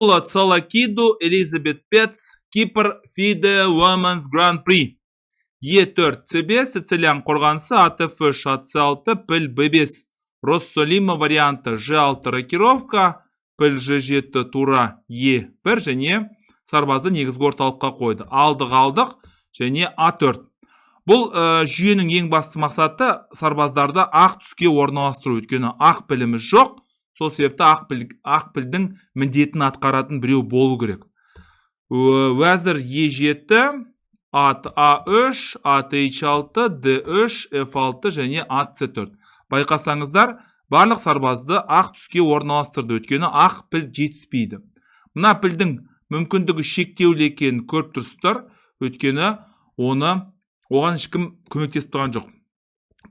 Цолакиду, Элизабет Пец, Кипр, ФИДЕ Women's Grand Prix. Е4 С5, сицилиан қорғанысы, ат F3, ат С6, піл Б5. Россолимо варианты: Ж6 рокировка, піл Ж7, тура Е1 және сарбазды негізгі орталыққа қойды. Алдық, алдық және А4. Бұл жүйенің ең басты мақсаты — сарбаздарды ақ түске орналастыру, өйткені ақ піліміз жоқ. Сол себепті ақ піл, ақ пілдің міндетін атқаратын біреу болу керек. Уәзір Е7, ат А3, ат H6, D3, F6 және ат C4. Байқасаңыздар, барлық сарбазды ақ түске орналастырды, өйткені ақ піл жетіспейді. Мына пілдің мүмкіндігі шектеулі екенін көріп тұрсыздар, өйткені оған ешкім көмектесіп тұрған жоқ.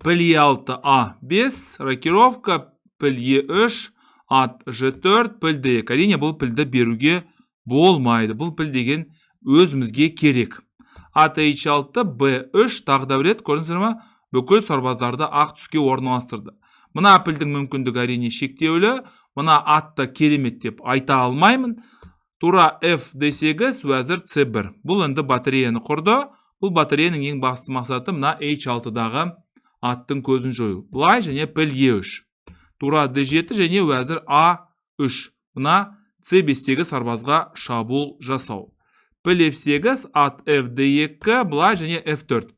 Піл Е6, А5, рокировка, піл Е3, ат Ж4, піл Д2. Әрине, бұл пілді беруге болмайды. Бұл піл деген өзімізге керек. Ат H6, Б3, тағы да бір рет көрдіңіздер ма? Бүкіл сарбаздарды ақ түске орналастырды. Мына пілдің мүмкіндігі, әрине, шектеулі. Мына атты керемет деп айта алмаймын. Тура F D8, уәзір C1. Бұл енді батареяны құрды. Бұл батареяның ең басты мақсаты — мына H6-дағы аттың көзін жою. Былай және піл E3. Тура D7 және уәзір A3. Мына C5-тегі сарбазға шабуыл жасау. Піл F8, ат F D2, былай және F4.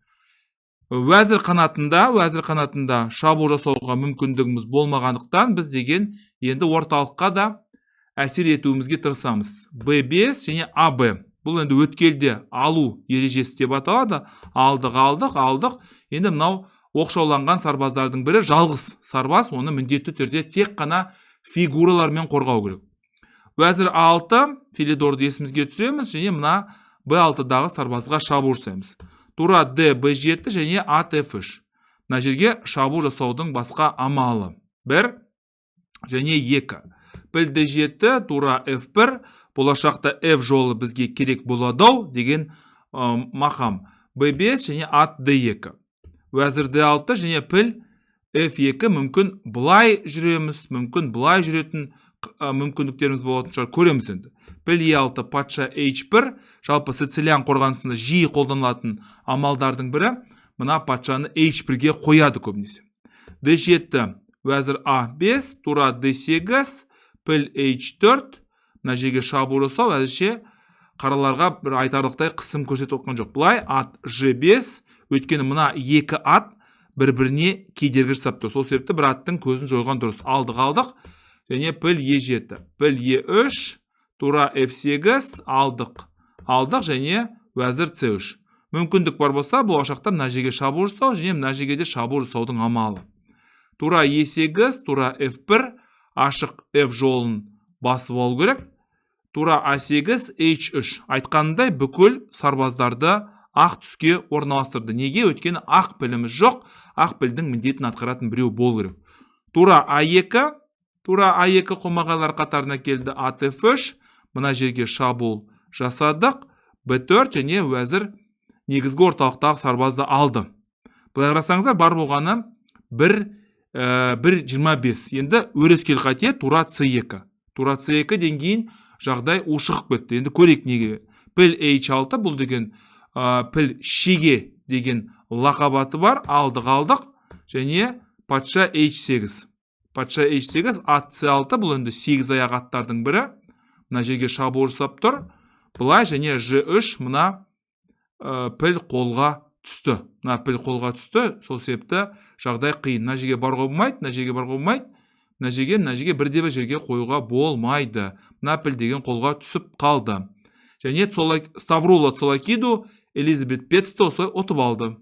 Уәзір қанатында шабуыл жасауға мүмкіндігіміз болмағандықтан, біз деген енді орталыққа да әсер етуімізге тырысамыз. B5 және АБ. Бұл енді өткелде алу ережесі деп аталады. Алдық, алдық, алдық. Енді мынау оқшауланған сарбаздардың бірі жалғыз сарбаз, оны міндетті түрде тек қана фигуралармен қорғау керек. Уәзір 6, Филидорды есімізге түсіреміз және мына Б6-дағы сарбазға шабуыл жасаймыз. Тура Д Б7 және ат F3. Мына жерге шабуыл жасаудың басқа амалы. 1 және 2. Піл Д7, тура F1, болашақта F жолы бізге керек болады ау деген мақам. B5 және ат D2. Уәзір D6 және піл F2. Мүмкін, былай жүреміз, мүмкін, былай жүретін мүмкіндіктеріміз болатын шығар, көреміз енді. Піл E6, патша H1. Жалпы сицилиан қорғанысында жиі қолданылатын амалдардың бірі — мына патшаны H1-ге қояды көбінесе. D7, уәзір A5, тура D8, піл H4. Мына жерге шабуыл жасау әзірше қараларға бір айтарлықтай қысым көрсетіп отқан жоқ. Былай ат G5, өйткені мына екі ат бір біріне кедергі жасап тұр. Сол себепті бір аттың көзін жойған дұрыс. Алдық, алдық және піл Е7, піл Е3, тура F8, алдық, алдық және уәзір C3. Мүмкіндік бар болса, болашақта мына жерге шабуыл жасау және мына жерге де шабуыл жасаудың амалы. Тура Е8, тура F1, ашық F жолын басып алу керек. Тура А8, H3. Айтқанымдай, бүкіл сарбаздарды ақ түске орналастырды. Неге? Өйткені ақ піліміз жоқ, ақ пілдің міндетін атқаратын біреу болу керек. Тура А2, тура А2 қомағайлар қатарына келді. Ат F3, мына жерге шабуыл жасадық. Б4 және уәзір негізгі орталықтағы сарбазды алды. Былай қарасаңыздар, бар болғаны 1,25. Енді өрескел қате: тура С2. Тура С2-ден кейін жағдай ушығып кетті. Енді көрейік неге. Піл H6, бұл деген піл шеге деген лақап аты бар. Алдық, алдық және патша H8. Патша H8, ат С6, бұл енді сегіз аяқ аттардың бірі. Мына жерге шабуыл жасап тұр. Былай және Ж3, мына піл қолға түсті. Мына піл қолға түсті, сол себепті жағдай қиын. Мына жерге баруға болмайды, мына жерге баруға болмайды, мына жерге бірде бір жерге қоюға болмайды. Мына піл деген қолға түсіп қалды. Және Ставрула Цолакиду Элизабет Петсті осылай ұтып алды.